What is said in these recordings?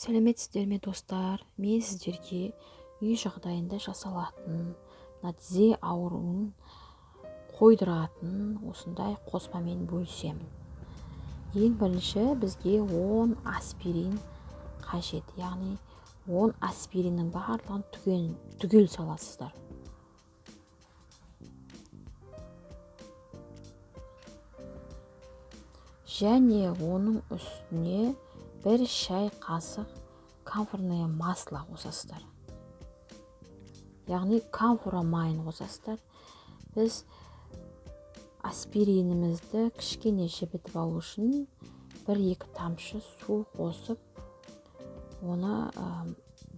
Сәлеметсіздер ме, достар? Мен сіздерге үй жағдайында жасалатын, мына тізе ауруын қойдыратын осындай қоспамен бөлісемін. Ең бірінші бізге 10 аспирин қажет, яғни 10 аспириннің барлығын түгел саласыздар. Және оның үстіне бір шай қасық камфорное масло қосасыздар. Яғни камфора майын қосасыздар. Біз аспиринімізді кішкене жібітіп алу үшін 1-2 тамшы су қосып, оны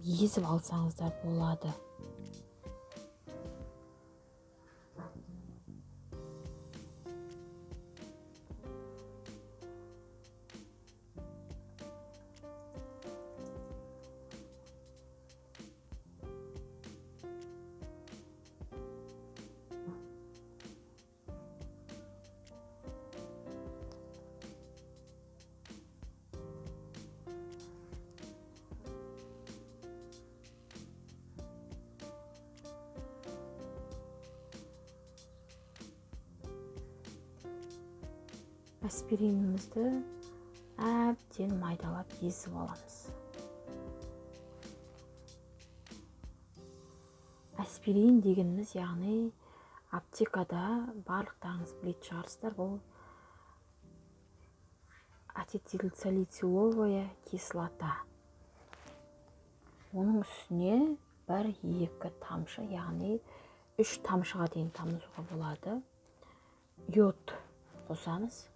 езіп алсаңыздар болады. Аспиринімізді әбден майдалап езіп аламыз. Аспирин дегеніміз, яғни аптекада барлықтарыңыз білетін шығарсыздар, бұл ацетилсалициловая кислота. Оның үстіне 1-2 тамшы, яғни 3 тамшыға дейін тамызуға болады. Йод қосамыз.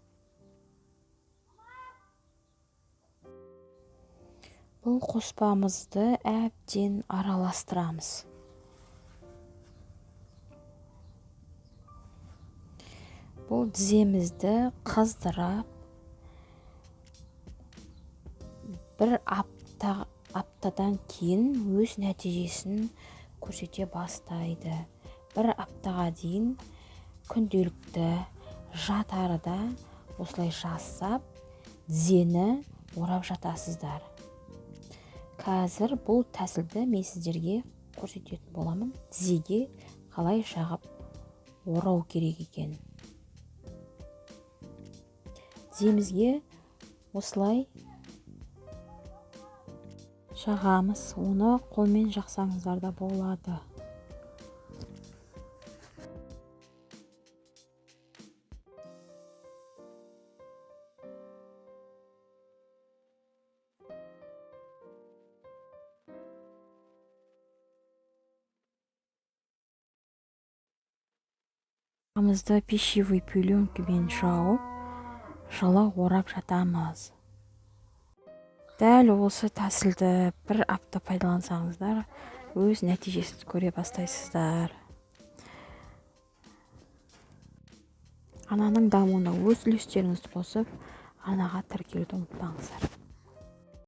Бұл қоспамызды әбден араластырамыз. Бұл тіземізді қыздырып, бір аптадан кейін өз нәтижесін көрсете бастайды. Бір аптаға дейін күнделікті жатарда осылай жасап, тізені орап жатасыздар. Қазір бұл тәсілді мен сіздерге көрсететін боламын. Тізеге қалай жағып орау керек екен. Тіземізге осылай жағамыз. Оны қолмен жақсаңыздар да болады. Жағамызды пищевой пеленкамен жауып, жылы орап жатамыз. Дәл осы тәсілді бір апта пайдалансаңыздар, өз нәтижесін көре бастайсыздар. Ананың дамуына өз үлестеріңізді қосып, анаға тіркелуді ұмытпаңыздар.